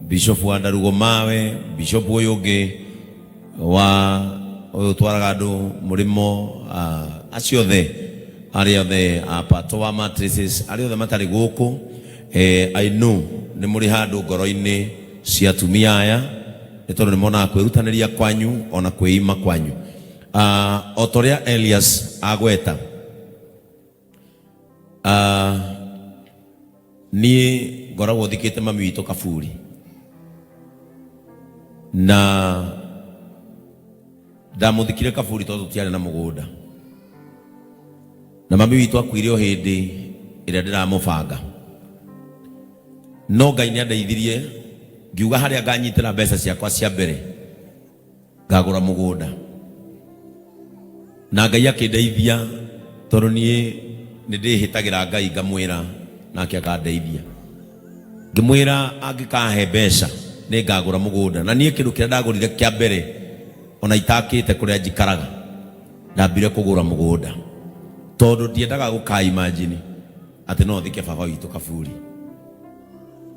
Bishop wa Ndarugo Mawe, Bishop ũyũ ũngĩ wa ũyũ ũtwaraga andũ mũrĩmo, acio othe arĩa othe a Patoa Matrices, arĩa othe matarĩ gũkũ, I know nĩ mũrĩ handũ ngoro-inĩ cia atumia aya, nĩ tondũ nĩ monaga kwĩrutanĩria kwanyu ona kwĩima kwanyu. O ta ũrĩa Elias agweta, niĩ ngoragwo thikĩte mami witũ kaburi na ndamũthikire kaburi tondũ tũtiarĩ na mũgũnda, na mami witũ akuire o hĩndĩ ĩrĩa ndĩramũbanga, no Ngai nĩ andeithirie ngiuga harĩa nganyitĩra mbeca ciakwa cia mbere ngagũra mũgũnda, na Ngai akĩndeithia tondũ niĩ nĩ ndĩhĩtagĩra Ngai ngamwĩra nake akandeithia. Ngĩmwĩra angĩkahe mbeca nĩ ngagũra mũgũnda, na niĩ kĩndũ kĩrĩa ndagũrire kĩa mbere ona itakĩte kũrĩa njikaraga, ndambire kũgũra mũgũnda tondũ ndiendaga gũka imagine atĩ no thike baba witũ kaburi.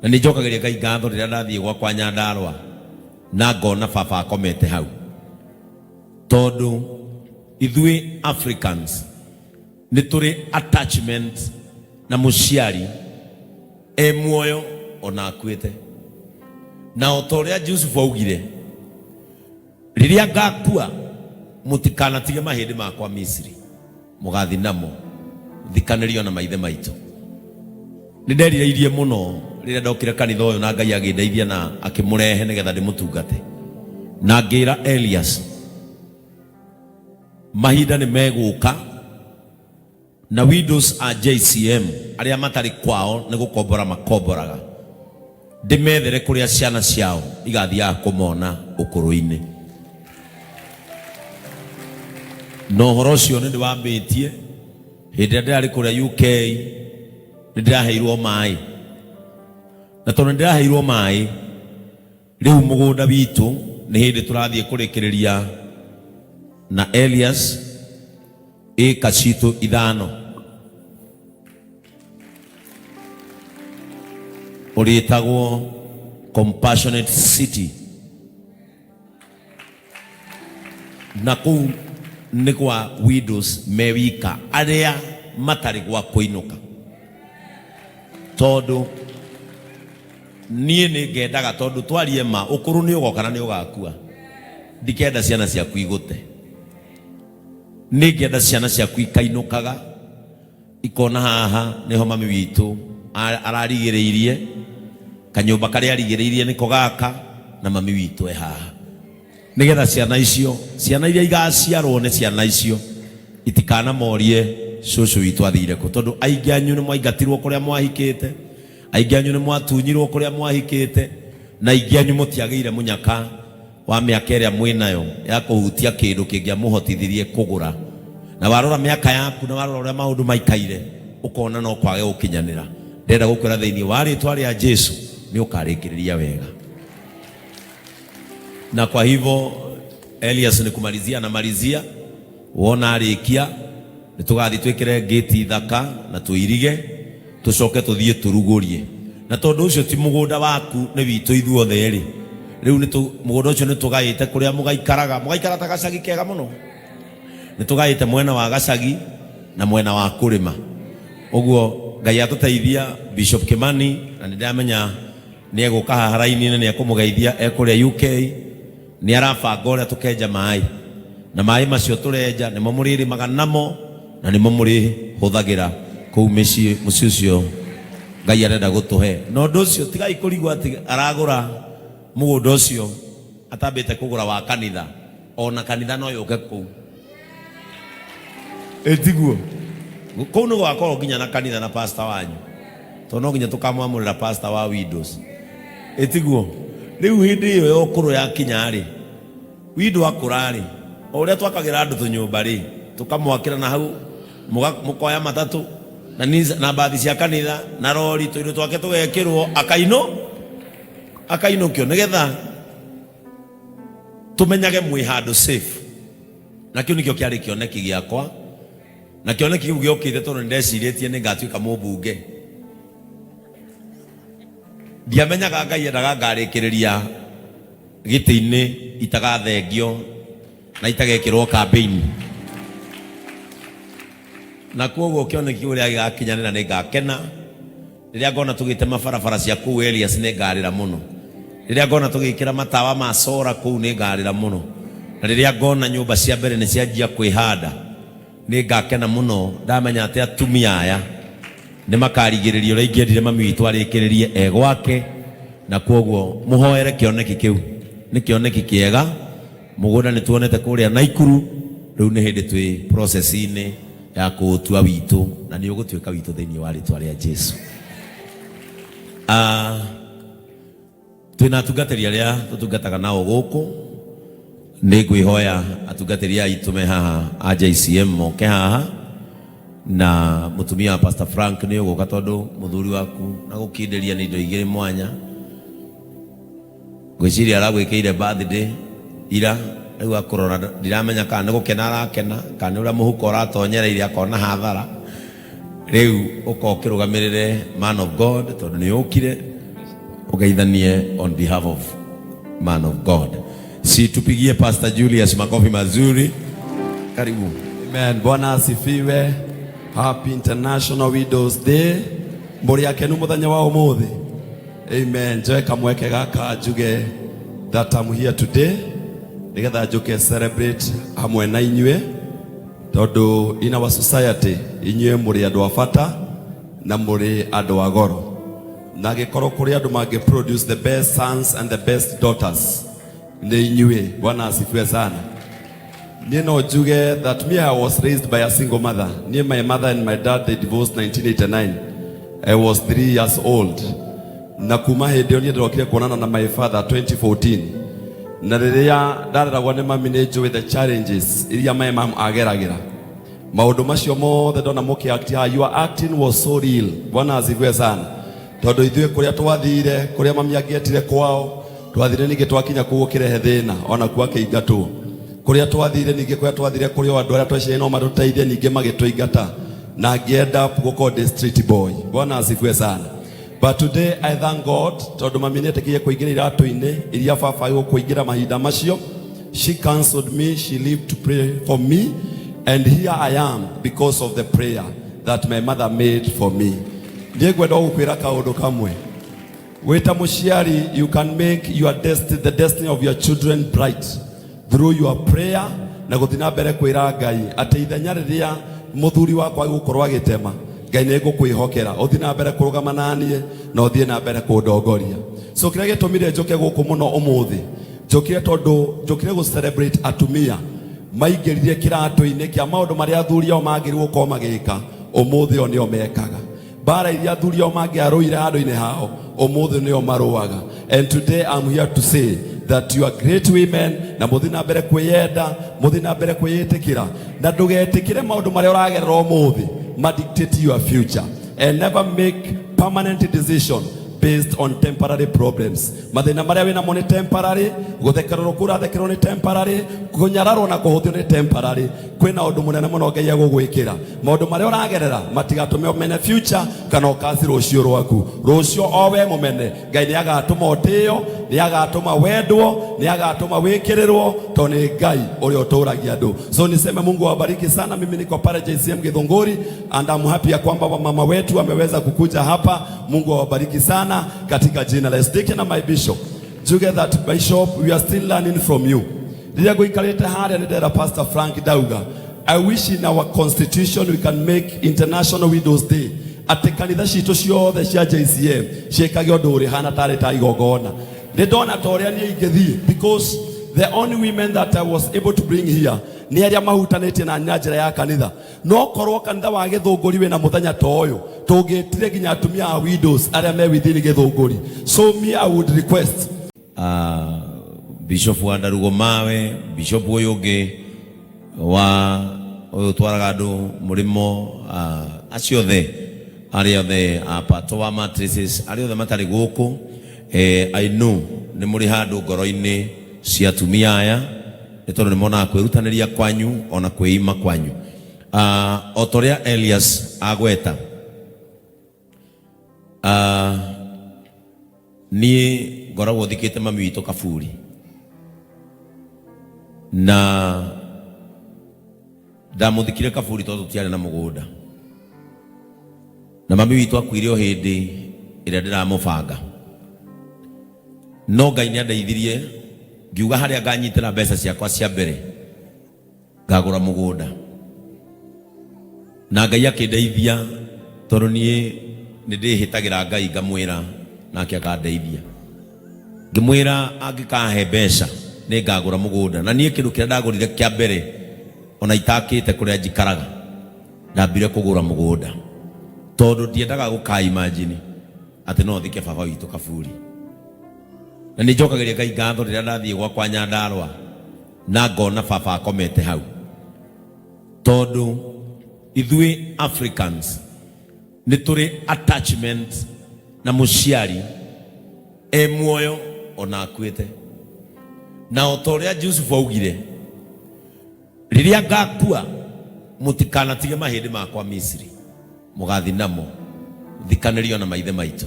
Na nĩ njokagĩria Ngai ngatho rĩrĩa ndathiĩ gwakwa Nyandarũa na ngona baba akomete hau, tondũ ithuĩ Africans nĩ tũrĩ attachment na mũciari e muoyo ona akuĩte. Na o ta ũrĩa Jusufu augire, rĩrĩa ngakua mũtikanatige mahĩndĩ makwa Misiri, mũgathi namo thikanĩrio na maithe maitũ. Nĩ nderirĩirie mũno rĩrĩa ndokire kanitha ũyũ na Ngai agĩndeithia na akĩmũrehe nĩgetha ndĩmũtungate, na ngĩra Elias mahinda nĩ megũka na widows a JCM arĩa matarĩ kwao nĩ gũkombora makomboraga, ndĩmethere kũrĩa ciana ciao igathiaga kũmona ũkũrũ-inĩ. Na ũhoro ũcio nĩ ndĩwambĩtie hĩndĩ ĩrĩa ndĩrarĩ kũrĩa UK, nĩ ndĩraheirwo maĩ, na tondũ nĩ ndĩraheirwo maĩ, rĩu mũgũnda witũ nĩ hĩndĩ tũrathiĩ kũrĩkĩrĩria na Elias ĩka citũ 5 ũrĩtagwo Compassionate City, na kũu nĩ kwa widows me wika arĩa matarĩ gwa kũinũka, tondũ niĩ nĩ ngendaga, tondũ twarie ma ũkũrũ nĩ ũgoka na nĩ ũgakua, ndikenda ciana ciaku igũte, nĩ ngenda ciana ciaku ikainũkaga ikona haha nĩho mami witũ ararigĩrĩirie kanyũmba karĩa arigĩrĩirie nĩko gaka, na mami witũ e haha, nĩgetha ciana icio, ciana iria igaciarwo nĩ ciana icio itikanamorie cũcũ witũ athire kũ, tondũ aingĩ anyu nĩ mwaingatirwo kũrĩa mwahikĩte, aingĩ anyu nĩ mwatunyirwo kũrĩa mwahikĩte, na aingĩ anyu mũtiagĩire mũnyaka wa mĩaka ĩrĩa mwĩnayo ya kũhutia kĩndũ kĩngĩamũhotithirie kũgũra. Na warora mĩaka yaku na warora ũrĩa maũndũ maikaire, ũkona no kwage gũkinyanĩra. Ndĩrenda gũkwĩra thĩinĩ wa rĩtwa rĩa Jesu nĩ ũkarĩkĩrĩria wega. Na kwa hivyo Elias nĩ kumalizia anamalizia, wona arĩkia nĩ tũgathiĩ twĩkĩre ngĩti thaka na tũirige, tũcoke tũthiĩ tũrugũrie. Na tondũ ũcio ti mũgũnda waku, nĩ witũ ithuothe rĩ, rĩu mũgũnda ũcio nĩ tũgaĩte kũrĩa mũgaikaraga, mũgaikara ta gacagi kega mũno. Nĩ tũgaĩte mwena wa gacagi na mwena wa kũrĩma. Ũguo Ngai atũteithia Bishop Kimani, na nĩ ndĩramenya nĩ egũka haha raini-inĩ, nĩ ekũmũgeithia e kũrĩa UK. Nĩ arabanga ũrĩa tũkenja maĩ, na maĩ macio tũrenja nĩmo mũrĩrĩmaga namo na nĩmo mũrĩhũthagĩra kũu mĩciĩ, mũciĩ ũcio Ngai arenda gũtũhe. Na ũndũ ũcio tigai kũrigwo atĩ aragũra mũgũnda ũcio atambĩte kũgũra wa kanitha, ona kanitha no yũke kũu. Ĩtiguo kũu nĩ gwakorwo nginya na kanitha na pastor wanyu, tondũ no nginya tũkamwamũrĩra pastor wa widows. Ĩtiguo rĩu hĩndĩ ĩyo ya ũkũrũ yakinya rĩ, window akũra rĩ, o ũrĩa twakagĩra andũ tũnyũmba rĩ, tũkamwakĩra na hau mũkoya matatũ na na mbathi cia kanitha na rori, tũindo twake tũgekĩrwo, akainũkio nĩgetha tũmenyage mwĩ handũ safe. Na kĩu nĩkĩo kĩarĩ kĩoneki gĩakwa, na kĩoneki kĩu gĩokĩte tondũ nĩndecirĩtie nĩ ngatuĩka mũmbunge. Ndiamenyaga Ngai endaga ngarĩkĩrĩria gĩtĩ-inĩ itagathengio na itagekĩrwo kambĩini. Na kwoguo kĩoneki ũrĩa gĩgakinyanĩra nĩ ngakena. Rĩrĩa ngona tũgĩtema barabara cia kũu Elias nĩ ngarĩra mũno. Rĩrĩa ngona tũgĩkĩra matawa ma sora kũu nĩ ngarĩra mũno. Na rĩrĩa ngona nyũmba cia mbere nĩ cianjia kwĩhanda nĩ ngakena mũno ndamenya atĩ atumia aya nĩ makarigĩrĩria ũrĩa ingĩendire mami witũ arĩkĩrĩrie e gwake. Na kwoguo mũhoere kĩoneki kĩu, nĩ kĩoneki kĩega. Mũgũnda nĩ tuonete kũrĩa Naikuru, rĩu nĩ hĩndĩ twĩ process-inĩ ya kũũtua witũ, na nĩ ũgũtuĩka witũ thĩinĩ wa rĩtwa rĩa Jesu. Ah, twĩna atungatĩri arĩa tũtungataga nao gũkũ. Nĩ ngwĩhoya atungatĩri aitũ me haha a JCM moke haha, na mũtumia wa Pastor Frank nĩ ũgũka tondũ mũthuri waku na gũkindĩria nĩ indo igĩrĩ mwanya. Ngwĩciria aragwĩkĩire birthday ira, rĩu akũrora ndiramenya kana nĩ gũkena arakena kana nĩ ũrĩa mũhuko ũratonyereire akona hathara. Rĩu ũka ũkĩrũgamĩrĩre man of God tondũ nĩ ũkire ũgeithanie on behalf of man of God. Si tupigie Pastor Julius makofi mazuri. Karibu. Amen. Bwana asifiwe. Happy International Widows Day. Mũrĩ akenu mũthenya wa ũmũthĩ. Amen. Njoe kamweke gaka njuge that I'm here today nigetha njuke celebrate hamwe na inyuĩ tondu in our society inyuĩ mũrĩ andũ a bata na mũrĩ andũ a goro, na gĩkorwo kũrĩ andũ mangĩ produce the best sons and the best daughters nĩ inyuĩ. Bwana asifiwe sana. Niĩ no njuge that me, I was raised by a single mother. Niĩ, my mother and my dad, they divorced 1989. I was 3 years old. Na kuma hĩndĩ ĩyo niĩ ndĩrokire kuonana na my father 2014. Na rĩrĩa ndareragwo nĩ mami, nĩ njũĩ the challenges iria my mom ageragĩra. Maũndũ macio mothe ndona mũkĩ act haha, your acting was so real. Bwana asifiwe sana. Tondũ ithuĩ kũrĩa twathire, kũrĩa mami angĩetire kwao, twathire ningĩ twakinya kũu ũkĩrehe thĩna, ona kuo akĩingatwo. Kũrĩa twathire ningĩ, kũrĩa twathire kũrĩ o andũ arĩa tweciria no matũteithie, ningĩ magĩtũingata, na ngĩ end up gũkorwo ndĩ street boy. Bwana asifiwe sana. But today I thank God tondũ mami nĩetĩkĩrie kũingĩra iratũ-inĩ iria baba agũkũingĩra mahinda macio. She counseled me, she lived to pray for me, and here I am because of the prayer that my mother made for me. Ndiĩ ngwenda gũkwĩra kaũndũ kamwe. Wĩta mũciari, you can make your destiny, the destiny of your children bright through your prayer na gũthiĩ na mbere kwĩra Ngai atĩ ithenya rĩrĩa mũthuri wakwa agũkorwo agĩtema, Ngai nĩ ngũkwĩhokera ũthiĩ na mbere kũrũgama naniĩ na ũthiĩ na mbere kũndongoria. So kĩrĩa gĩtũmire njũke gũkũ mũno ũmũthĩ, njũkire tondũ njũkire gũ celebrate atumia maingĩrire kĩratũ-inĩ kĩa maũndũ marĩa athuri ao magĩrĩirwo gũkorwo magĩka, ũmũthĩ o nĩo mekaga. Mbara iria athuri ao mangĩarũire handũ-inĩ hao, ũmũthĩ nĩo marũaga. And today I'm here to say that you are great women, na mũthiĩ na mbere kwĩyenda, mũthiĩ na mbere kwĩĩtĩkĩra, na ndũgetĩkĩre maũndũ marĩa ũragerera ũmũthĩ ma dictate your future, and never make permanent decision based on temporary problems. Mathĩna marĩa wĩnamo nĩ temporary, gũthekererwo kũu ũrathekererwo nĩ temporary, kũnyararwo na kũhũthio nĩ temporary. Kwĩna ũndũ mũnene mũno Ngai egũgwĩkĩra. Maũndũ marĩa ũragerera matigatũme ũmene future kana ũkaci rũciũ rwaku. Rũciũ o we mũmene, Ngai nĩ agatũma ũtĩo, nĩ agatũma wendwo, nĩ agatũma wĩkĩrĩrwo, tondũ nĩ Ngai ũrĩa ũtũragia andũ. So niseme Mungu awabariki sana. Mimi niko pale JCM Githunguri and I'm happy ya kwamba mama wetu wameweza kukuja hapa. Mungu awabariki sana katika jina la Yesu. Ndĩke na my bishop. Njuge that bishop, we are still learning from you. Rĩrĩa ngũikarĩte harĩa nĩ ndera Pastor Frank Dauga, I wish in our constitution we can make International Widows Day, atĩ kanitha citũ ciothe cia JCM ciĩkage ũndũ ũrĩ hana tarĩ ta igongona. Nĩ ndona ta ũrĩa niĩ ingĩthiĩ, because the only women that I was able to bring here nĩ arĩa mahutanĩtie na njĩra ya kanitha. No korwo kanitha wa Gĩthũngũri wĩna mũthenya ta ũyũ, tũngĩtire nginya atumia a widows arĩa me within Gĩthũngũri. So me, I would request Bishop wa Ndarugo Mawe, Bishop ũyũ ũngĩ wa ũyũ ũtwaraga andũ mũrĩmo, acio othe arĩa othe a Patoa Matrices, arĩa othe matarĩ gũkũ, I know nĩ mũrĩ handũ ngoro-inĩ cia atumia aya, nĩ tondũ nĩ monaga kwĩrutanĩria kwanyu ona kwĩima kwanyu. O ta ũrĩa Elias agweta, Niĩ ngoragwo thikĩte mami witũ kaburi na ndamũthikire kaburi tondũ tũtiarĩ na mũgũnda, na mami witũ akuire o hĩndĩ ĩrĩa ndĩramũbanga, no Ngai nĩ andeithirie ngiuga harĩa nganyitĩra mbeca ciakwa cia mbere ngagũra mũgũnda, na Ngai akĩndeithia tondũ niĩ nĩ ndĩhĩtagĩra Ngai ngamwĩra nake akandeithia. Ngĩmwĩra angĩkahe mbeca nĩ ngagũra mũgũnda, na niĩ kĩndũ kĩrĩa ndagũrire kĩa mbere ona itakĩte kũrĩa njikaraga ndambire kũgũra mũgũnda tondũ ndiendaga gũka imagine atĩ no thike baba witũ kaburi. Na nĩ njokagĩria Ngai ngatho rĩrĩa ndathiĩ gwakwa Nyandarũa na ngona baba akomete hau, tondũ ithuĩ Africans nĩ tũrĩ attachment na mũciari e muoyo ona akuĩte. Na o ta ũrĩa Jusufu augire, rĩrĩa ngakua mũtikanatige mahĩndĩ makwa Misiri, mũgathi namo thikanĩrio na maithe maitũ.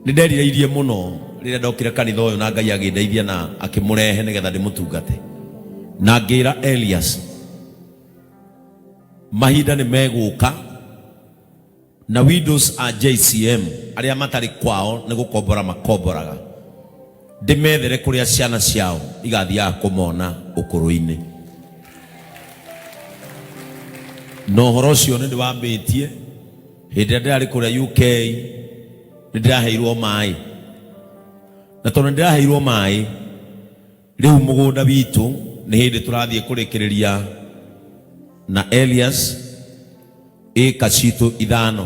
Nĩ nderirĩirie mũno rĩrĩa ndokire kanitha ũyũ na Ngai agĩndeithia na akĩmũrehe nĩgetha ndĩmũtungate, na ngĩra Elias mahinda nĩ megũka na widows a JCM arĩa matarĩ kwao nĩ gũkombora makomboraga, ndĩmethere kũrĩa ciana ciao igathiaga kũmona ũkũrũ-inĩ. Na ũhoro ũcio nĩ ndĩwambĩtie hĩndĩ ĩrĩa ndĩrarĩ kũrĩa UK, nĩ ndĩraheirwo maĩ, na tondũ nĩ ndĩraheirwo maĩ rĩu mũgũnda witũ nĩ hĩndĩ tũrathiĩ kũrĩkĩrĩria na Elias ĩka citũ 5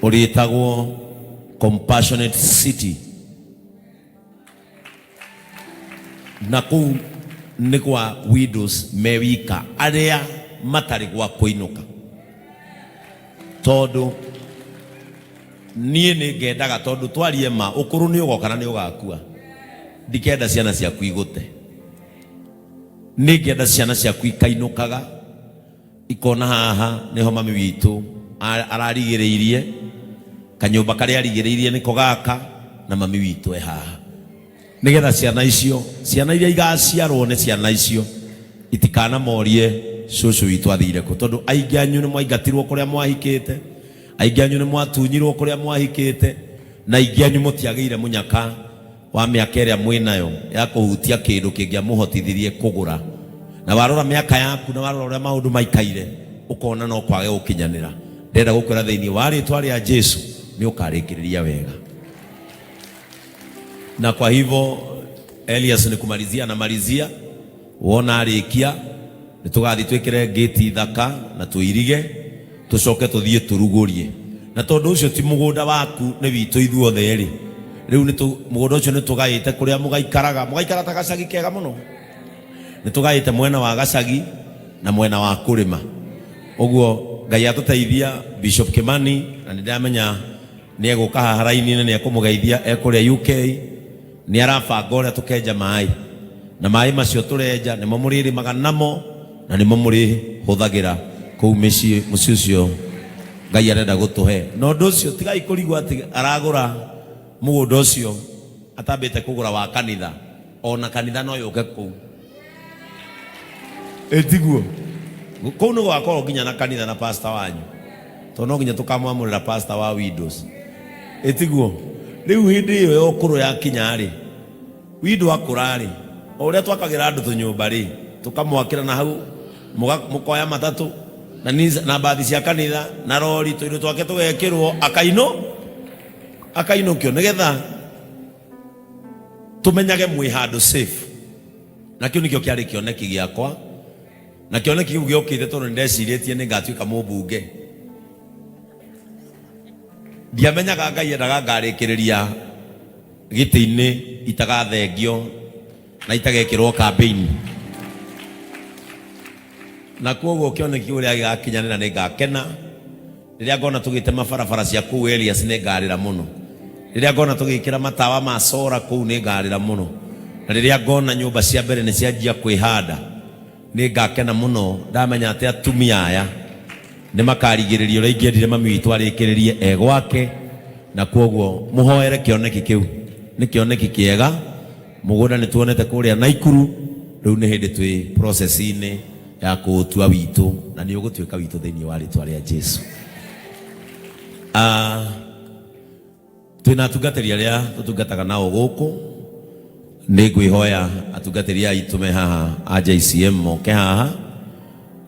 ũrĩtagwo Compassionate City, na kũu nĩ kwa widows me wika arĩa matarĩ gwa kũinũka, tondũ niĩ nĩ ngendaga, tondũ twarie ma ũkũrũ nĩ ũgoka na nĩ ũgakua, ndikenda ciana ciaku igũte, nĩ ngenda ciana ciaku ikainũkaga ikona haha nĩho mami witũ ararigĩrĩirie kanyũmba karĩa arigĩrĩirie nĩko gaka, na mami witũ e haha, nĩgetha ciana icio, ciana iria igaciarwo nĩ ciana icio itikanamorie cũcũ witũ athire kũ, tondũ aingĩ anyu nĩ mwaingatirwo kũrĩa mwahikĩte, aingĩ anyu nĩ mwatunyirwo kũrĩa mwahikĩte, na aingĩ anyu mũtiagĩire mũnyaka wa mĩaka ĩrĩa mwĩnayo ya kũhutia kĩndũ kĩngĩamũhotithirie kũgũra. Na warora mĩaka yaku na warora ũrĩa maũndũ maikaire, ũkona no kwage gũkinyanĩra. Ndĩrenda gũkwĩra thĩinĩ wa rĩtwa rĩa Jesu nĩ ũkarĩkĩrĩria wega. Na kwa hivyo Elias nĩ kumalizia anamalizia, wona arĩkia nĩ tũgathiĩ twĩkĩre ngĩti thaka na tũirige, tũcoke tũthiĩ tũrugũrie. Na tondũ ũcio ti mũgũnda waku, nĩ witũ ithuothe rĩ, rĩu nĩ mũgũnda ũcio nĩ tũgaĩte kũrĩa mũgaikaraga, mũgaikara ta gacagi kega mũno. Nĩ tũgaĩte mwena wa gacagi na mwena wa kũrĩma. Ũguo Ngai atũteithia Bishop Kimani, na nĩ ndĩramenya nĩ egũka haha raini-inĩ, nĩ ekũmũgeithia e kũrĩa UK, nĩ arabanga ũrĩa tũkenja maĩ, na maĩ macio tũrenja nĩmo mũrĩrĩmaga namo na nĩmo mũrĩhũthagĩra kũu mĩciĩ, mũciĩ ũcio Ngai arenda gũtũhe. Na ũndũ ũcio tigai kũrigwo atĩ aragũra mũgũnda ũcio atambĩte kũgũra wa kanitha, ona kanitha no yũke kũu. Ĩtiguo kũu nĩ gũgakorwo nginya na kanitha na pastor wanyu, tondũ no nginya tũkamwamũrĩra pastor wa widows. Ĩtiguo rĩu hĩndĩ ĩyo ya ũkũrũ yakinya rĩ, windo akũra rĩ, o ũrĩa twakagĩra andũ tũnyũmba rĩ, tũkamwakĩra na hau mũkoya matatũ na na mbathi cia kanitha na rori, tũindo twake tũgekĩrwo akainũkio, nĩgetha tũmenyage mwĩ handũ safe. Na kĩu nĩkĩo kĩarĩ kĩoneki gĩakwa, na kĩoneki kĩu gĩokĩte tondũ nĩ ndecirĩtie nĩ ngatuĩka mũmbunge. Ndiamenyaga Ngai endaga ngarĩkĩrĩria gĩtĩ-inĩ itagathengio na itagekĩrwo kambĩini, na koguo kĩoneki ũrĩa gĩgakinyanĩra nĩ ngakena. Rĩrĩa ngona tũgĩtema barabara cia kũu Elias nĩ ngarĩra mũno. Rĩrĩa ngona tũgĩkĩra matawa ma sora kũu nĩ ngarĩra mũno. Na rĩrĩa ngona nyũmba cia mbere nĩ cianjia kwĩhanda nĩ ngakena mũno ndamenya atĩ atumia aya Nĩ makarigĩrĩria ũrĩa ingĩendire mami witũ arĩkĩrĩrie e gwake, na kwoguo mũhoere kĩoneki kĩu. Nĩ kĩoneki kĩega, mũgũnda nĩ tuonete kũrĩa Naikuru, rĩu nĩ hĩndĩ twĩ process-inĩ ya kũũtua witũ, na nĩ ũgũtuĩka witũ thĩinĩ wa rĩtwa rĩa Jesu. Ah, twĩna atungatĩri arĩa tũtungataga nao gũkũ. Nĩ ngwĩhoya atungatĩri aitũ me haha a JCM moke haha,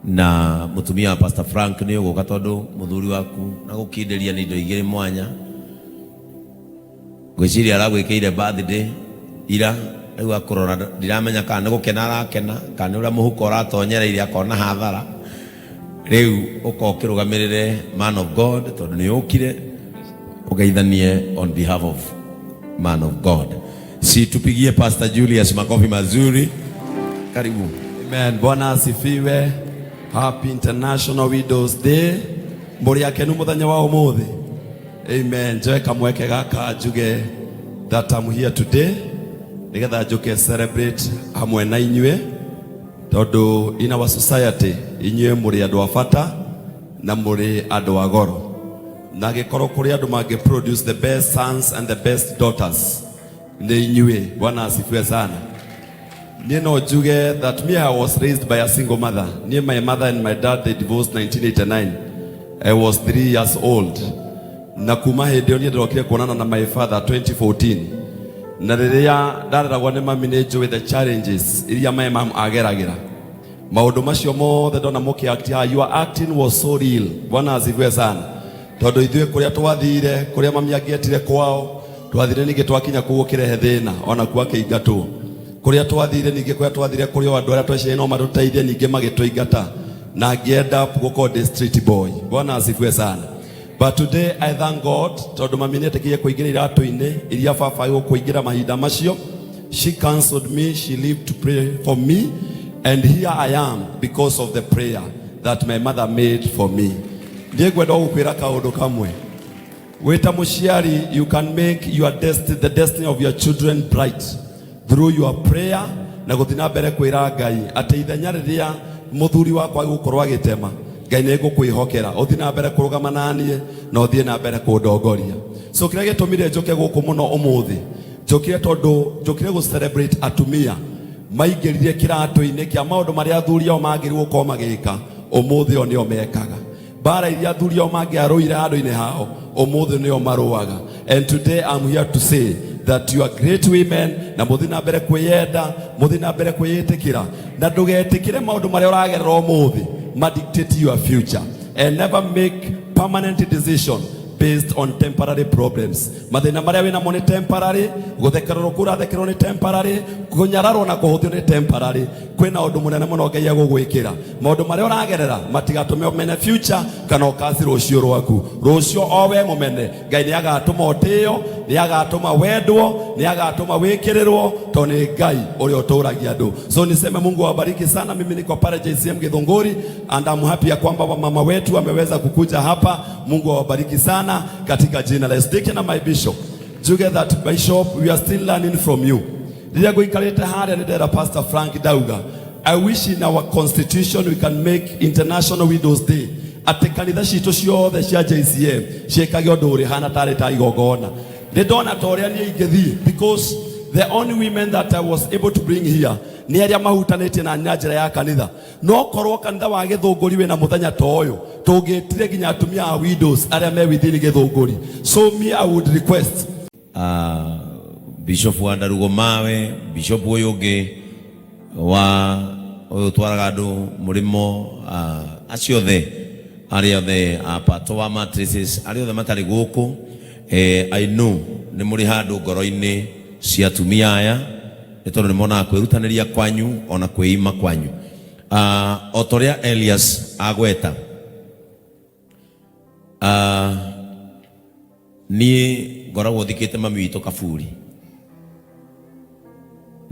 na mũtumia wa Pastor Frank nĩ ũgũka tondũ mũthuri waku na gũkindĩria nĩ indo igĩrĩ mwanya. Ngwĩciria aragwĩkĩire birthday ira, rĩu akũrora ndiramenya kana nĩ gũkena arakena kana nĩ ũrĩa mũhuko ũratonyereire akona hathara. Rĩu ũka ũkĩrũgamĩrĩre man of God tondũ nĩ ũkire ũgeithanie on behalf of man of God. Si tupigie Pastor Julius makofi mazuri. Karibu. Amen. Bwana asifiwe. Happy International Widows Day. Mũrĩ akenu mũthenya wa ũmũthĩ. Amen. Njoe kamweke gaka njuge that I'm here today nigetha njuke celebrate hamwe na inyuĩ, tondũ in our society inyuĩ mũrĩ andũ a bata na mũrĩ andũ a goro, na gĩkorwo kũrĩ andũ mangĩ produce the best sons and the best daughters nĩ inyuĩ. Bwana asifiwe sana. Niĩ no njuge that me, I was raised by a single mother. Niĩ, my mother and my dad, they divorced 1989. I was 3 years old, na kuma hĩndĩ ĩyo niĩ ndĩrokire kuonana na my father 2014. Na rĩrĩa ndareragwo nĩ mami, nĩ njũĩ the challenges iria my mom ageragĩra. Maũndũ macio mothe ndona mũkĩ-act haha, your acting was so real. Bwana asifiwe sana. Tondũ ithuĩ kũrĩa twathire, kũrĩa mami angĩetire kwao, twathire ningĩ twakinya kũu ũkĩrehe thĩna, ona kuo akĩingatwo. Kũrĩa twathire ningĩ, kũrĩa twathire kũrĩ o andũ arĩa tweciria no matũteithie, ningĩ magĩtũingata, na ngĩ-end up gũkorwo ndĩ street boy. Bwana asifiwe sana. But today I thank God tondũ mami nĩetĩkĩrie kũingĩra iratũ-inĩ iria baba gũkũingĩra mahinda macio. She counseled me, she lived to pray for me, and here I am because of the prayer that my mother made for me. Ndiĩ ngwenda gũkwĩra kaũndũ kamwe. Wĩta mũciari, you can make your destiny, the destiny of your children bright through your prayer na gũthiĩ na mbere kwĩra Ngai atĩ ithenya rĩrĩa mũthuri wakwa agũkorwo agĩtema, Ngai nĩ ngũkwĩhokera ũthiĩ na mbere kũrũgama na niĩ na ũthiĩ na mbere kũndongoria. So kĩrĩa gĩtũmire njũke gũkũ mũno ũmũthĩ, njũkire tondũ njũkire gũ celebrate atumia maingĩrire kĩratũ-inĩ kĩa maũndũ marĩa athuri ao magĩrĩirwo gũkorwo magĩka, ũmũthĩ o nĩo mekaga. Mbara iria athuri ao mangĩarũire handũ-inĩ hao, ũmũthĩ nĩo marũaga. And today I'm here to say that you are great women, na mũthiĩ na mbere kwĩyenda, mũthiĩ na mbere kwĩĩtĩkĩra, na ndũgetĩkĩre maũndũ marĩa ũragerera ũmũthĩ ma dictate your future, and never make permanent decision based on temporary problems. Mathĩna marĩa wĩnamo nĩ temporary, gũthekererwo kũu ũrathekererwo nĩ temporary, kũnyararwo na kũhũthio nĩ temporary. Kwĩna ũndũ mũnene mũno Ngai egũgwĩkĩra. Maũndũ marĩa ũragerera matigatũme ũmene future kana ũkaci rũciũ rwaku. Rũciũ o we mũmene, Ngai nĩ agatũma ũtĩo, nĩ agatũma wendwo, nĩ agatũma wĩkĩrĩrwo, tondũ nĩ Ngai ũrĩa ũtũragia andũ. So niseme Mungu awabariki sana. Mimi niko pale JCM Githunguri and I'm happy ya kwamba wamama wetu wameweza kukuja hapa. Mungu awabariki sana katika jina la Yesu. Ndike na my bishop njuge that, bishop, we are still learning from you. Rĩrĩa ngũikarĩte harĩa nĩ ndera Pastor Frank Dauga, I wish in our constitution we can make International Widows Day, atĩ kanitha citũ ciothe cia JCM ciĩkage ũndũ ũrĩ hana tarĩ ta igongona. Nĩ ndona ta ũrĩa niĩ ingĩthiĩ, because the only women that I was able to bring here nĩ arĩa mahutanĩtie na na njĩra ya kanitha. No korwo kanitha wa Gĩthũngũri wĩna mũthenya ta ũyũ, tũngĩtire nginya atumia a widows arĩa me within Gĩthũngũri. So me, I would request Bishop wa Ndarugo Mawe, bishop ũyũ ũngĩ wa ũyũ ũtwaraga andũ mũrĩmo, acio othe arĩa othe a Patoa Matrices, arĩa othe matarĩ gũkũ, I know nĩ mũrĩ handũ ngoro-inĩ cia atumia aya, nĩ tondũ nĩ monaga kwĩrutanĩria kwanyu ona kwĩima kwanyu. O ta ũrĩa Elias agweta, niĩ ngoragwo thikĩte mami witũ kaburi,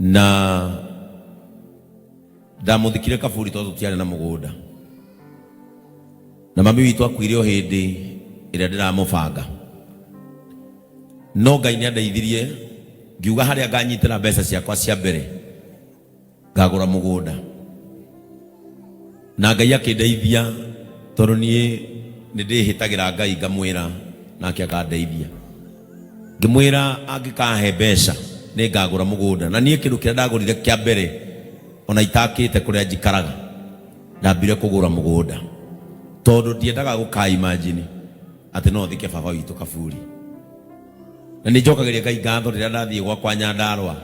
na ndamũthikire kaburi tondũ tũtiarĩ na mũgũnda, na mami witũ akuire o hĩndĩ ĩrĩa ndĩramũbanga. No Ngai nĩ andeithirie, ngiuga harĩa nganyitĩra mbeca ciakwa cia mbere ngagũra mũgũnda, na Ngai akĩndeithia. Tondũ niĩ nĩ ndĩhĩtagĩra Ngai ngamwĩra nake akandeithia. Ngĩmwĩra angĩkahe mbeca nĩ ngagũra mũgũnda. Na niĩ kĩndũ kĩrĩa ndagũrire kĩa mbere ona itakĩte kũrĩa njikaraga, ndambire kũgũra mũgũnda. Tondũ ndiendaga gũka imagine atĩ no thike baba witũ kaburi. Na nĩ njokagĩria Ngai ngatho rĩrĩa ndathiĩ gwakwa Nyandarũa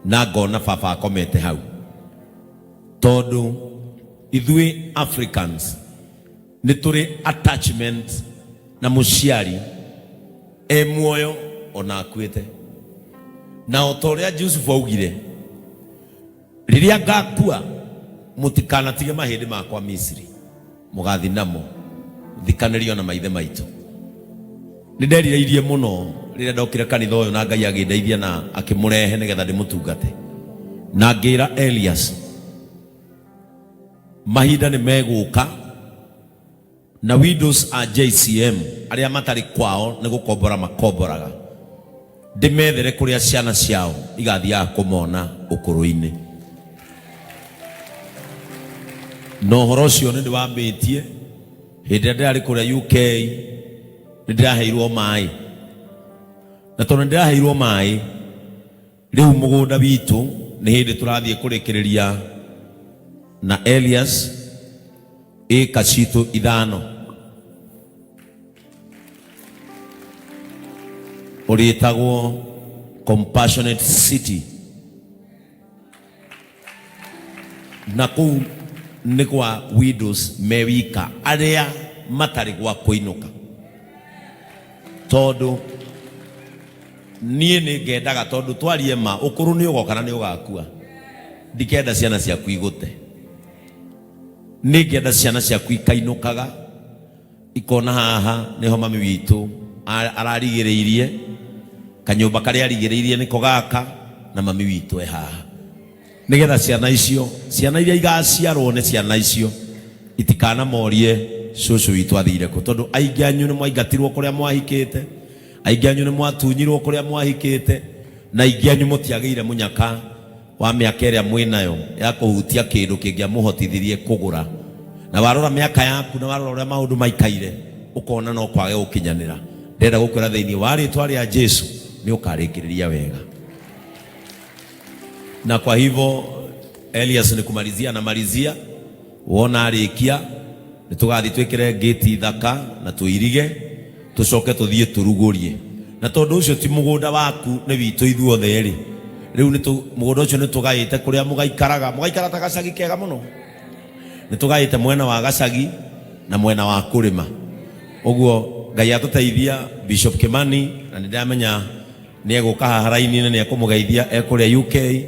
na ngona baba akomete hau. Tondũ ithuĩ Africans nĩ tũrĩ attachment na mũciari e muoyo ona akuĩte. Na o ta ũrĩa Jusufu augire, rĩrĩa ngakua mũtikanatige mahĩndĩ makwa Misiri, mũgathi namo thikanĩrio na maithe maitũ. Nĩ nderirĩirie mũno rĩrĩa ndokire kanitha ũyũ na Ngai agĩndeithia na akĩmũrehe nĩgetha ndĩmũtungate. Na ngĩra Elias, mahinda nĩ megũka na widows a JCM arĩa matarĩ kwao nĩ gũkombora makomboraga, ndĩmethere kũrĩa ciana ciao igathiaga kũmona ũkũrũ-inĩ. Na ũhoro ũcio nĩ ndĩwambĩtie hĩndĩ ĩrĩa ndĩrarĩ kũrĩa UK, nĩ ndĩraheirwo maĩ, na tondũ nĩ ndĩraheirwo maĩ, rĩu mũgũnda witũ nĩ hĩndĩ tũrathiĩ kũrĩkĩrĩria na Elias ĩka citũ 5. Ũrĩtagwo Compassionate City, na kũu nĩ kwa widows me wika arĩa matarĩ gwa kũinũka. Tondũ niĩ nĩ ngendaga, tondũ twarie ma, ũkũrũ nĩ ũgoka na nĩ ũgakua, ndikenda ciana ciaku igũte. Nĩ ngenda ciana ciaku ikainũkaga ikona haha nĩho mami witũ ararigĩrĩirie, kanyũmba karĩa arigĩrĩirie nĩko gaka, na mami witũ e haha. Nĩgetha ciana icio, ciana iria igaciarwo nĩ ciana icio itikanamorie cũcũ witũ athire kũ. Tondũ aingĩ anyu nĩ mwaingatirwo kũrĩa mwahikĩte, aingĩ anyu nĩ mwatunyirwo kũrĩa mwahikĩte, na aingĩ anyu mũtiagĩire mũnyaka wa mĩaka ĩrĩa mwĩnayo ya kũhutia kĩndũ kĩngĩamũhotithirie kũgũra. Na warora mĩaka yaku na warora ũrĩa maũndũ maikaire, ũkona no kwage gũkinyanĩra. Ndĩrenda gũkwĩra thĩinĩ wa rĩtwa rĩa Jesu nĩ ũkarĩkĩrĩria wega. Na kwa hivyo Elias ni kumalizia na malizia, wona arĩkia nĩ tũgathiĩ twĩkĩre ngĩti thaka na tũirige, tũcoke tũthiĩ tũrugũrie. Na tondũ ũcio ti mũgũnda waku, nĩ witũ ithuothe rĩ, rĩu mũgũnda ũcio nĩ tũgaĩte kũrĩa mũgaikaraga, mũgaikara ta gacagi kega mũno. Nĩ tũgaĩte mwena wa gacagi na mwena wa kũrĩma. Ũguo Ngai atũteithia Bishop Kimani, na nĩ ndamenya nĩ egũka haha raini-inĩ, nĩ ekũmũgeithia e kũrĩa UK.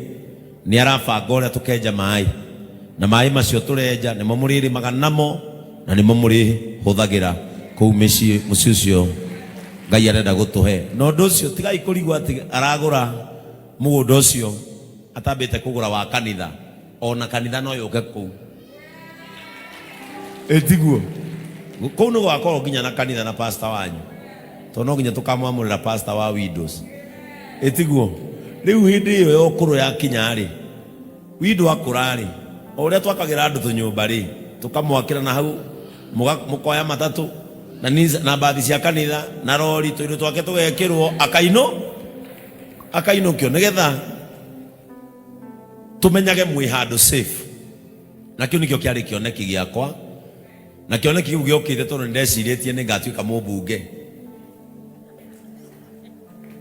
Nĩ arabanga ũrĩa tũkenja maĩ, na maĩ macio tũrenja nĩmo mũrĩrĩmaga namo na nĩmo mũrĩhũthagĩra kũu mĩciĩ, mũciĩ ũcio Ngai arenda gũtũhe. Na ũndũ ũcio tigai kũrigwo atĩ aragũra mũgũnda ũcio atambĩte kũgũra wa kanitha, ona kanitha no yũke kũu. Ĩtiguo kũu nĩ gwakorwo nginya na kanitha na pastor wanyu, tondũ no nginya tũkamwamũrĩra pastor wa widows. Ĩtiguo rĩu hĩndĩ ĩyo ya ũkũrũ yakinya rĩ, window akũra rĩ, o ũrĩa twakagĩra andũ tũnyũmba rĩ, tũkamwakĩra na hau mũkoya matatũ na na mbathi cia kanitha na rori, tũindo twake tũgekĩrwo, akainũkio, nĩgetha tũmenyage mwĩ handũ safe. Na kĩu nĩkĩo kĩarĩ kĩoneki gĩakwa, na kĩoneki kĩu gĩokĩte tondũ nĩndecirĩtie nĩ ngatuĩka mũmbunge.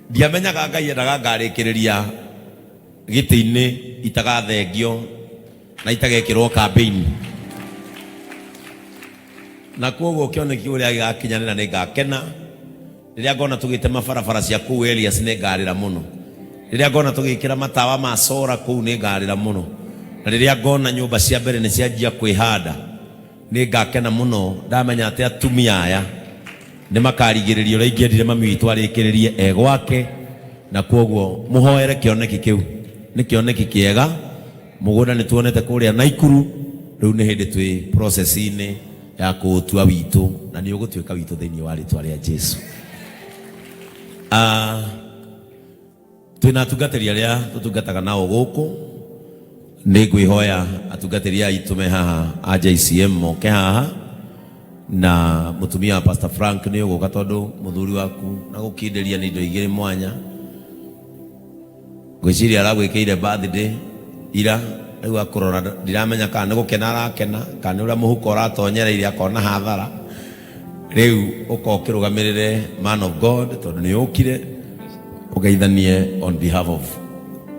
Ndiamenyaga Ngai endaga ngarĩkĩrĩria gĩtĩ-inĩ itagathengio na itagekĩrwo kambĩini. Na kwoguo kĩoneki ũrĩa gĩgakinyanĩra nĩ ngakena. Rĩrĩa ngona tũgĩtema barabara cia kũu Elias nĩ ngarĩra mũno. Rĩrĩa ngona tũgĩkĩra matawa ma sora kũu nĩ ngarĩra mũno. Na rĩrĩa ngona nyũmba cia mbere nĩ cianjia kwĩhanda nĩ ngakena mũno, ndamenya atĩ atumia aya nĩ makarigĩrĩria ũrĩa ingĩendire mami witũ arĩkĩrĩrie e gwake. Na kwoguo mũhoere kĩoneki kĩu, nĩ kĩoneki kĩega. Mũgũnda nĩ tuonete kũrĩa Naikuru, rĩu nĩ hĩndĩ twĩ process-inĩ ya kũũtua witũ, na nĩ ũgũtuĩka witũ thĩinĩ wa rĩtwa rĩa Jesu. Twĩna atungatĩri arĩa tũtungataga nao gũkũ, nĩ ngwĩhoya atungatĩri aitũ me haha a JCM moke haha. Na mutumia wa Pastor Frank nĩ ũgũka tondũ mũthuri waku na gũkindĩria nĩ indo igĩrĩ mwanya. Ngwĩciria aragwĩkĩire birthday ira, rĩu akũrora ndiramenya kana nĩ gũkena arakena kana nĩ ũrĩa mũhuko ũratonyereire akona hathara. Rĩu ũka ũkĩrũgamĩrĩre man of God tondũ nĩ ũkire ũgeithanie on behalf of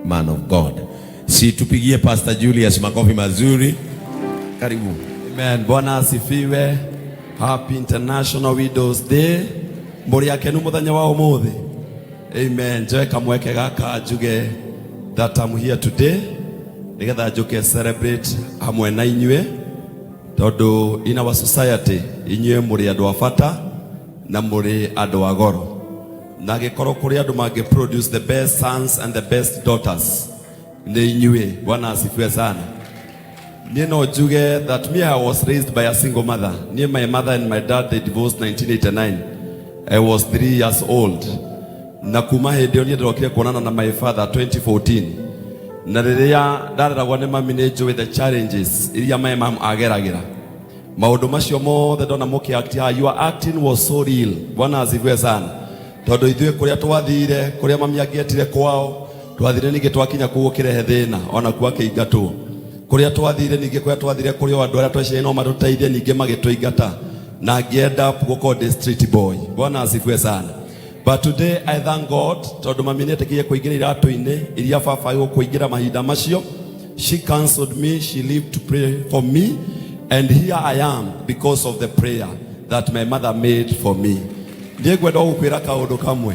man of God. Si tupigie Pastor Julius makofi mazuri. Karibu. Amen. Bwana asifiwe. Happy International Widows Day. Mũrĩ akenu mũthenya wa ũmũthĩ. Amen. Njoe kamweke gaka njuge that I'm here today nigetha njuke celebrate hamwe na inyuĩ, tondũ in our society inyuĩ mũrĩ andũ a bata na mũrĩ andũ a goro, na gĩkorwo kũrĩ andũ mangĩ produce the best sons and the best daughters nĩ inyuĩ. Bwana asifiwe sana. Niĩ no njuge that me, I was raised by a single mother. Niĩ, my mother and my dad, they divorced 1989. I was 3 years old. Na kuma hĩndĩ ĩyo niĩ ndĩrokire kuonana na my father 2014. Na rĩrĩa ndareragwo nĩ mami, nĩ njũĩ the challenges iria my mom ageragĩra. Maũndũ macio mothe ndona mũkĩ-act haha, your acting was so real. Bwana asifiwe sana. Tondũ ithuĩ kũrĩa twathire, kũrĩa mami angĩetire kwao, twathire ningĩ twakinya kũu ũkĩrehe thĩna, ona kuo akĩingatwo. Kũrĩa twathire ningĩ, kũrĩa twathire kũrĩ o andũ arĩa tweciria no matũteithie, ningĩ magĩtũingata na ngĩ-end up gũkorwo ndĩ street boy. Bwana asifiwe sana. But today I thank God tondũ mami nĩetĩkĩrie kũingĩra iratũ-inĩ iria baba gũkũingĩra mahinda macio. She counseled me, she lived to pray for me, and here I am because of the prayer that my mother made for me. Ndiĩ ngwenda gũkwĩra kaũndũ kamwe.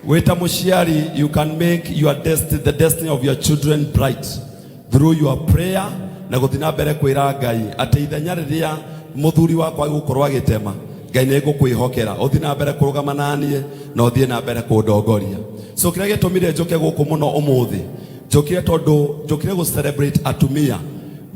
Wĩta mũciari, you can make your destiny, the destiny of your children bright through your prayer na gũthiĩ na mbere kwĩra Ngai atĩ ithenya rĩrĩa mũthuri wakwa agũkorwo agĩtema, Ngai nĩ ngũkwĩhokera ũthiĩ na mbere kũrũgama naniĩ na ũthiĩ na mbere kũndongoria. So kĩrĩa gĩtũmire njũke gũkũ mũno ũmũthĩ, njũkire tondũ njũkire gũ celebrate atumia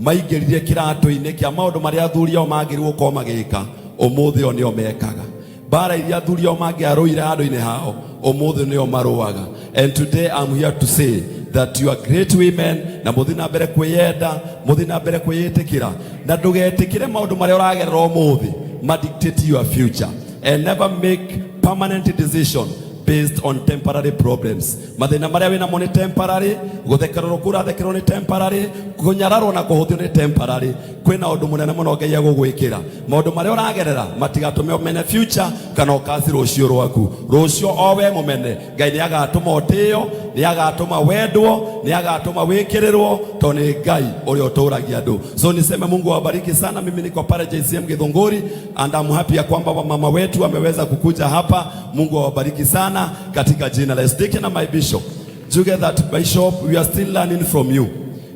maingĩrire kĩratũ-inĩ kĩa maũndũ marĩa athuri ao magĩrĩirwo gũkorwo magĩka, ũmũthĩ o nĩo mekaga. Mbara iria athuri ao mangĩarũire handũ-inĩ hao, ũmũthĩ nĩo marũaga. And today I'm here to say that you are great women, na mũthiĩ na mbere kwĩyenda, mũthiĩ na mbere kwĩĩtĩkĩra, na ndũgetĩkĩre maũndũ marĩa ũragerera ũmũthĩ ma dictate your future, and never make permanent decision based on temporary problems. Mathĩna marĩa wĩnamo nĩ temporary, gũthekererwo kũu ũrathekererwo nĩ temporary, kũnyararwo na kũhũthio nĩ temporary. Kwĩna ũndũ mũnene mũno Ngai egũgwĩkĩra. Maũndũ marĩa ũragerera matigatũme ũmene future kana ũkaci rũciũ rwaku. Rũciũ o we mũmene, Ngai nĩ agatũma ũtĩo, nĩ agatũma wendwo, nĩ agatũma wĩkĩrĩrwo, tondũ nĩ Ngai ũrĩa ũtũragia andũ. So niseme Mungu awabariki sana. Mimi niko pale JCM Githunguri and I'm happy ya kwamba wamama wetu wameweza kukuja hapa. Mungu awabariki sana katika jina la Yesu. Ndike na my bishop njuge that bishop, we are still learning from you.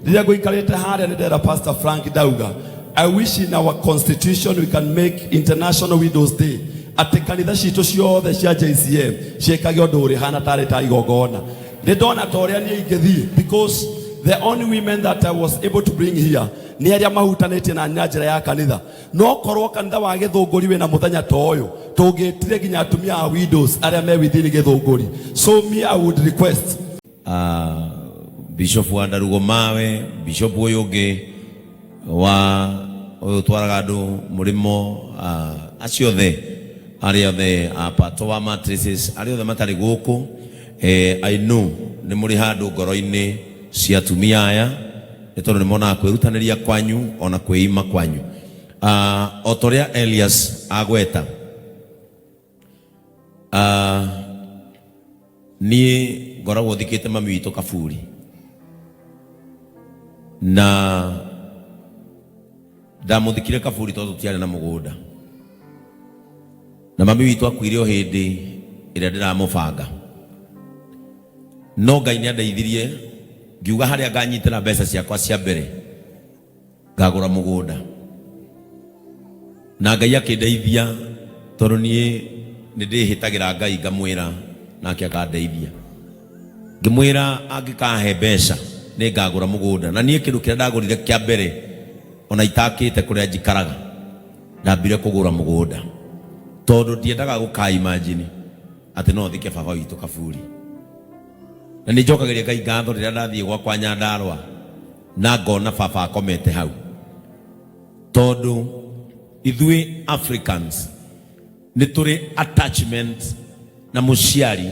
Rĩrĩa ngũikarĩte harĩa nĩ ndera Pastor Frank Dauga, I wish in our constitution we can make International Widows Day, atĩ kanitha citũ ciothe cia JCM ciĩkage ũndũ ũrĩ hana tarĩ ta igongona. Nĩ ndona ta ũrĩa niĩ ingĩthiĩ, because the only women that I was able to bring here nĩ arĩa mahutanĩtie na njĩra ya kanitha. No korwo kanitha wa Gĩthũngũri wĩna mũthenya ta ũyũ, tũngĩtire nginya atumia a widows arĩa me within Gĩthũngũri. So me, I would request Bishop wa Ndarugo Mawe, bishop ũyũ ũngĩ wa ũyũ ũtwaraga andũ mũrĩmo, acio othe arĩa othe Patoa matrices, arĩa othe matarĩ gũkũ, I know nĩ mũrĩ handũ ngoro-inĩ cia atumia aya, nĩ tondũ nĩ monaga kwĩrutanĩria kwanyu ona kwĩima kwanyu. O ta ũrĩa Elias agweta, niĩ ngoragwo thikĩte mami witũ kaburi na ndamũthikire kaburi tondũ tũtiarĩ na mũgũnda, na mami witũ akuire o hĩndĩ ĩrĩa ndĩramũbanga, no Ngai nĩ andeithirie ngiuga harĩa nganyitĩra mbeca ciakwa cia mbere ngagũra mũgũnda, na Ngai akĩndeithia tondũ niĩ nĩ ndĩhĩtagĩra Ngai ngamwĩra nake akandeithia. Ngĩmwĩra angĩkahe mbeca nĩ ngagũra mũgũnda, na niĩ kĩndũ kĩrĩa ndagũrire kĩa mbere ona itakĩte kũrĩa njikaraga, ndambire kũgũra mũgũnda tondũ ndiendaga gũka imagine atĩ no thike baba witũ kaburi. Na nĩ njokagĩria Ngai ngatho rĩrĩa ndathiĩ gwakwa Nyandarũa na ngona baba akomete hau, tondũ Ithuĩ Africans nĩ tũrĩ attachment na mũciari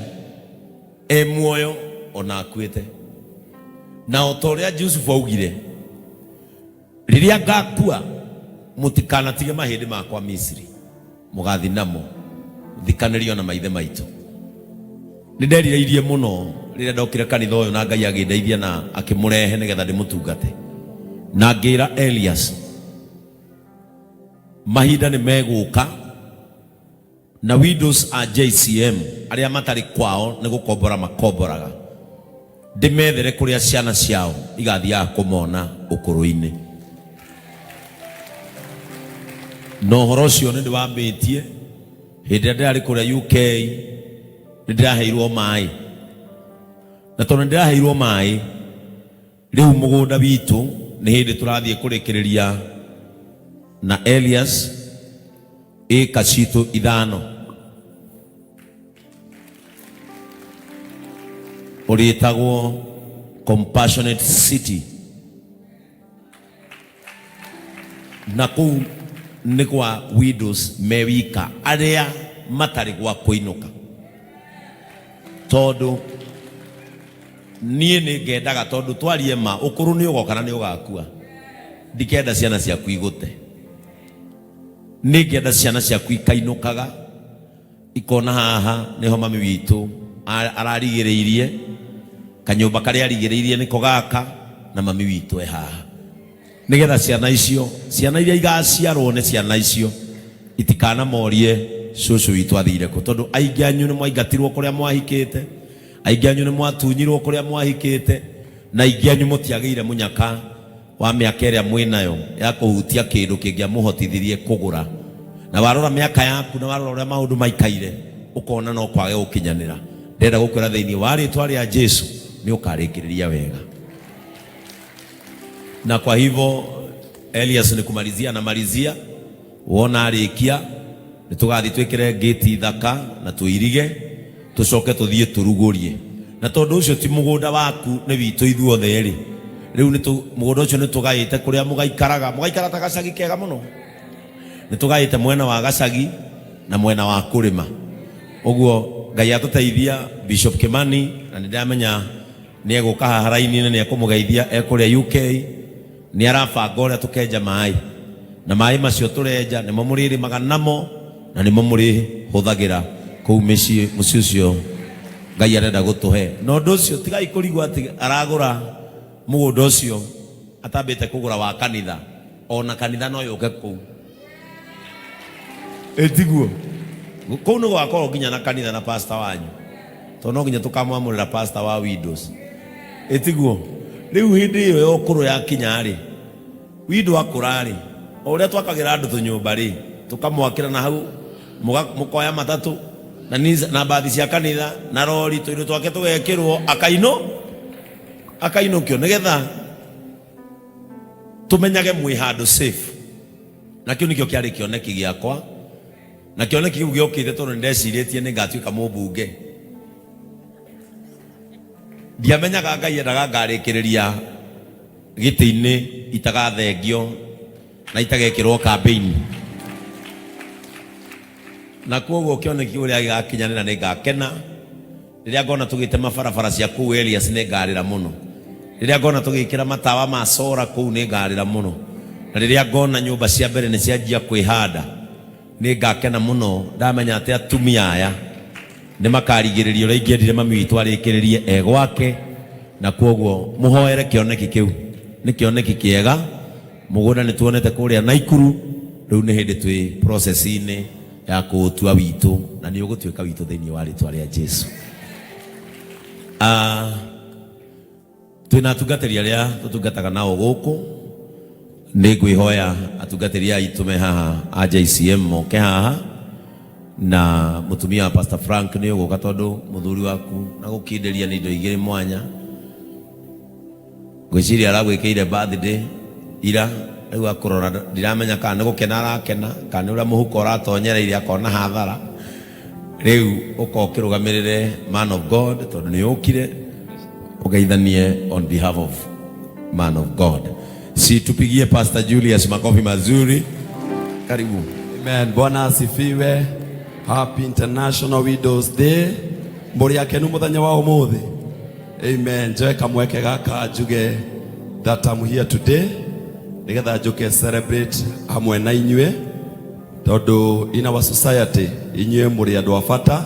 e muoyo ona akuĩte. Na o ta ũrĩa Jusufu augire, rĩrĩa ngakua mũtikanatige mahĩndĩ makwa Misiri, mũgathi namo thikanĩrio na maithe maitũ. Nĩ nderirĩirie mũno rĩrĩa ndokire kanitha ũyũ na Ngai agĩndeithia na akĩmũrehe nĩgetha ndĩmũtungate, na ngĩra Elias mahinda nĩ megũka na widows a JCM arĩa matarĩ kwao nĩ gũkombora makomboraga, ndĩmethere kũrĩa ciana ciao igathiaga kũmona ũkũrũ-inĩ. Na ũhoro ũcio nĩ ndĩwambĩtie hĩndĩ ĩrĩa ndĩrarĩ kũrĩa UK, nĩ ndĩraheirwo maĩ, na tondũ nĩ ndĩraheirwo maĩ, rĩu mũgũnda witũ nĩ hĩndĩ tũrathiĩ kũrĩkĩrĩria na Elias ĩka citũ 5 ũrĩtagwo Compassionate City, na kũu nĩ kwa widows me wika arĩa matarĩ gwa kũinũka, tondũ niĩ nĩ ngendaga, tondũ twarie ma ũkũrũ nĩ ũgoka na nĩ ũgakua, ndikenda ciana ciaku igũte, nĩ ngenda ciana ciaku ikainũkaga ikona haha nĩho mami witũ ararigĩrĩirie kanyũmba karĩa arigĩrĩirie nĩko gaka, na mami witũ e haha, nĩgetha ciana icio, ciana iria igaciarwo nĩ ciana icio itikanamorie cũcũ witũ athire kũ, tondũ aingĩ anyu nĩ mwaingatirwo kũrĩa mwahikĩte, aingĩ anyu nĩ mwatunyirwo kũrĩa mwahikĩte, na aingĩ anyu mũtiagĩire mũnyaka wa mĩaka ĩrĩa mwĩnayo ya kũhutia kĩndũ kĩngĩamũhotithirie kũgũra. Na warora mĩaka yaku na warora ũrĩa maũndũ maikaire, ũkona no kwage gũkinyanĩra. Ndĩrenda gũkwĩra thĩinĩ wa rĩtwa rĩa Jesu nĩ ũkarĩkĩrĩria wega. Na kwa hivyo Elias nĩ kumalizia anamalizia, wona arĩkia nĩ tũgathiĩ twĩkĩre ngĩti thaka na tũirige, tũcoke tũthiĩ tũrugũrie. Na tondũ ũcio ti mũgũnda waku, nĩ witũ ithuothe rĩ, rĩu nĩ mũgũnda ũcio nĩ tũgaĩte kũrĩa mũgaikaraga, mũgaikara ta gacagi kega mũno. Nĩ tũgaĩte mwena wa gacagi na mwena wa kũrĩma. Ũguo Ngai atũteithia Bishop Kimani, na nĩ ndĩramenya nĩ egũka haha raini-inĩ, nĩ ekũmũgeithia e kũrĩa UK, nĩ arabanga ũrĩa tũkenja maĩ, na maĩ macio tũrenja nĩmo mũrĩrĩmaga namo na nĩmo mũrĩhũthagĩra kũu mĩciĩ, mũciĩ ũcio Ngai arenda gũtũhe. Na ũndũ ũcio tigai kũrigwo atĩ aragũra mũgũnda ũcio atambĩte kũgũra wa kanitha, ona kanitha no yũke kũu. Ĩtiguo kũu nĩ gwakorwo nginya na kanitha na pastor wanyu, tondũ no nginya tũkamwamũrĩra pastor wa widows. Ĩtiguo rĩu hĩndĩ ĩyo ya ũkũrũ yakinya rĩ, windo akũra rĩ, o ũrĩa twakagĩra andũ tũnyũmba rĩ, tũkamwakĩra na hau mũkoya matatũ na na mbathi cia kanitha na rori, tũindo twake tũgekĩrwo akainũkio, nĩgetha tũmenyage mwĩ handũ safe. Na kĩu nĩkĩo kĩarĩ kĩoneki gĩakwa, na kĩoneki kĩu gĩokĩte tondũ nĩndecirĩtie nĩ ngatuĩka mũmbunge. Ndiamenyaga Ngai endaga ngarĩkĩrĩria gĩtĩ-inĩ itagathengio na itagekĩrwo kambĩini, na kwoguo kĩoneki ũrĩa gĩgakinyanĩra nĩ ngakena. Rĩrĩa ngona tũgĩtema barabara cia kũu Elias nĩ ngarĩra mũno. Rĩrĩa ngona tũgĩkĩra matawa ma sora kũu nĩ ngarĩra mũno. Na rĩrĩa ngona nyũmba cia mbere nĩ cianjia kwĩhanda nĩ ngakena mũno, ndamenya atĩ atumia aya nĩ makarigĩrĩria ũrĩa ingĩendire mami witũ arĩkĩrĩrie e gwake. Na kwoguo mũhoere kĩoneki kĩu, nĩ kĩoneki kĩega. Mũgũnda nĩ tuonete kũrĩa Naikuru, rĩu nĩ hĩndĩ twĩ process-inĩ ya kũũtua witũ, na nĩ ũgũtuĩka witũ thĩinĩ wa rĩtwa rĩa Jesu. Twĩna atungatĩri arĩa tũtungataga nao gũkũ, nĩ ngwĩhoya atungatĩri aitũ me haha a JCM moke haha, na mũtumia wa Pastor Frank nĩ ũgũka tondũ mũthuri waku na gũkindĩria nĩ indo igĩrĩ mwanya. Ngwĩciria aragwĩkĩire birthday ira, rĩu akũrora ndiramenya kana nĩ gũkena arakena kana nĩ ũrĩa mũhuko ũratonyereire akona hathara. Rĩu ũka ũkĩrũgamĩrĩre man of God tondũ nĩ ũkire ũgeithanie on behalf of man of God. Si tupigie Pastor Julius makofi mazuri. Karibu. Amen. Bwana asifiwe. Happy International Widows Day. Mũrĩ akenu mũthenya wa ũmũthĩ. Amen. Njoe kamweke gaka njuge that I'm here today nĩgetha njũke celebrate hamwe na inyuĩ, tondũ in our society inyuĩ mũrĩ andũ a bata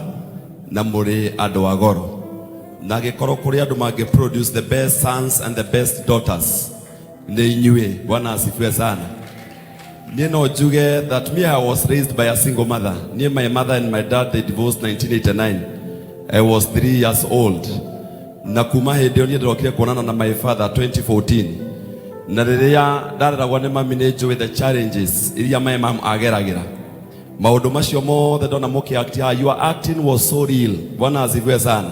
na mũrĩ andũ a goro, na gĩkorwo kũrĩ andũ mangĩ produce the best sons and the best daughters, nĩ inyuĩ. Bwana asifiwe sana. Niĩ no njuge that me, I was raised by a single mother. Niĩ, my mother and my dad, they divorced 1989. I was 3 years old. Na kuma hĩndĩ ĩyo niĩ ndĩrokire kuonana na my father 2014. Na rĩrĩa ndareragwo nĩ mami, nĩ njũĩ the challenges iria my mom ageragĩra. Maũndũ macio mothe ndona mũkĩ-act haha, your acting was so real. Bwana asifiwe sana.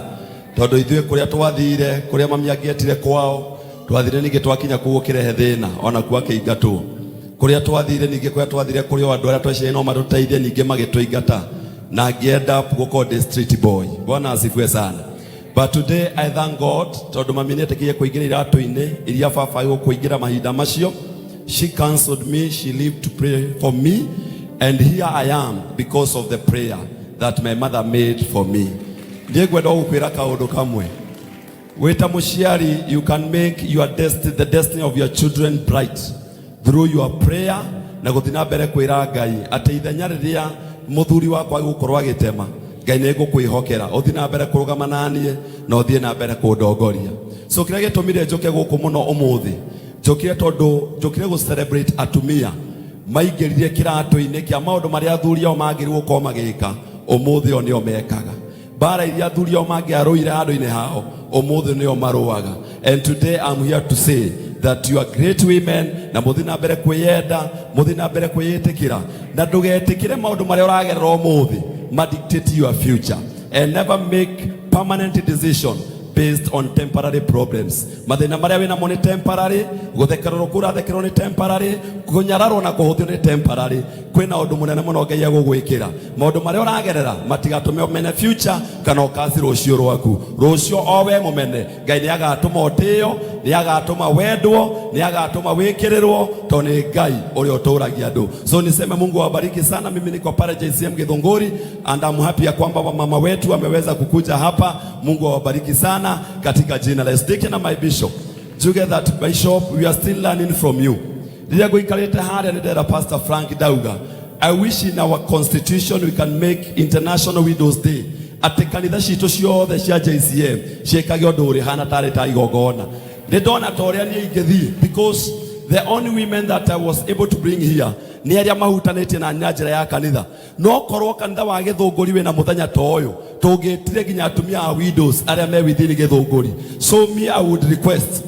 Tondũ ithuĩ kũrĩa twathire, kũrĩa mami angĩetire kwao, twathire ningĩ twakinya kũu ũkĩrehe thĩna, ona kuo akĩingatwo. Kũrĩa twathire ningĩ, kũrĩa twathire kũrĩ o andũ arĩa twecirie no matũteithie, ningĩ magĩtũingata na ngĩ-end up gũkorwo ndĩ street boy. Bwana asifiwe sana. But today I thank God tondũ mami nĩetĩkĩrie kũingĩra iratũ-inĩ iria baba gũkũingĩra mahinda macio. She counseled me, she lived to pray for me, and here I am because of the prayer that my mother made for me. Niĩ ngwenda gũkwĩra kaũndũ kamwe. Wĩta mũciari, you can make your destiny, the destiny of your children bright through your prayer na gũthiĩ na mbere kwĩra Ngai atĩ ithenya rĩrĩa mũthuri wakwa agũkorwo agĩtema, Ngai nĩ ngũkwĩhokera, ũthiĩ na mbere kũrũgama naniĩ na ũthiĩ na mbere kũndongoria. So kĩrĩa gĩtũmire njũke gũkũ mũno ũmũthĩ, njũkire tondũ njũkire gũ celebrate atumia maingĩrire kĩratũ-inĩ kĩa maũndũ marĩa athuri ao magĩrĩirwo gũkorwo magĩka, ũmũthĩ o nĩo mekaga. Mbara iria athuri ao mangĩarũire handũ-inĩ hao, ũmũthĩ nĩo marũaga. And today I'm here to say that you are great women, na mũthiĩ na mbere kwĩyenda, mũthiĩ na mbere kwĩĩtĩkĩra, na ndũgetĩkĩre maũndũ marĩa ũragerera ũmũthĩ ma dictate your future, and never make permanent decision based on temporary problems. Mathĩna marĩa wĩnamo nĩ temporary, gũthekererwo kũu ũrathekererwo nĩ temporary, kũnyararwo na kũhũthio nĩ temporary. Kwĩna ũndũ mũnene mũno Ngai egũgwĩkĩra. Maũndũ marĩa ũragerera matigatũme ũmene future kana ũkaci rũciũ rwaku. Rũciũ o we mũmene, Ngai nĩ agatũma ũtĩo, nĩ agatũma wendwo, nĩ agatũma wĩkĩrĩrwo, tondũ nĩ Ngai ũrĩa ũtũragia andũ. So niseme Mungu awabariki sana. Mimi niko pale JCM Githunguri and I'm happy ya kwamba wamama wetu wameweza kukuja hapa. Mungu awabariki sana katika jina la Yesu. Ndike na my bishop njuge that, bishop, we are still learning from you. Rĩrĩa ngũikarĩte harĩa nĩ ndera Pastor Frank Dauga, I wish in our constitution we can make International Widows Day, atĩ kanitha citũ ciothe cia JCM ciĩkage ũndũ ũrĩ hana tarĩ ta igongona. Nĩ ndona ta ũrĩa niĩ ingĩthiĩ, because the only women that I was able to bring here nĩ arĩa mahutanĩtie na njĩra ya kanitha. No korwo kanitha wa Gĩthũngũri wĩna mũthenya ta ũyũ, tũngĩtire nginya atumia a widows arĩa me within Gĩthũngũri. So me, I would request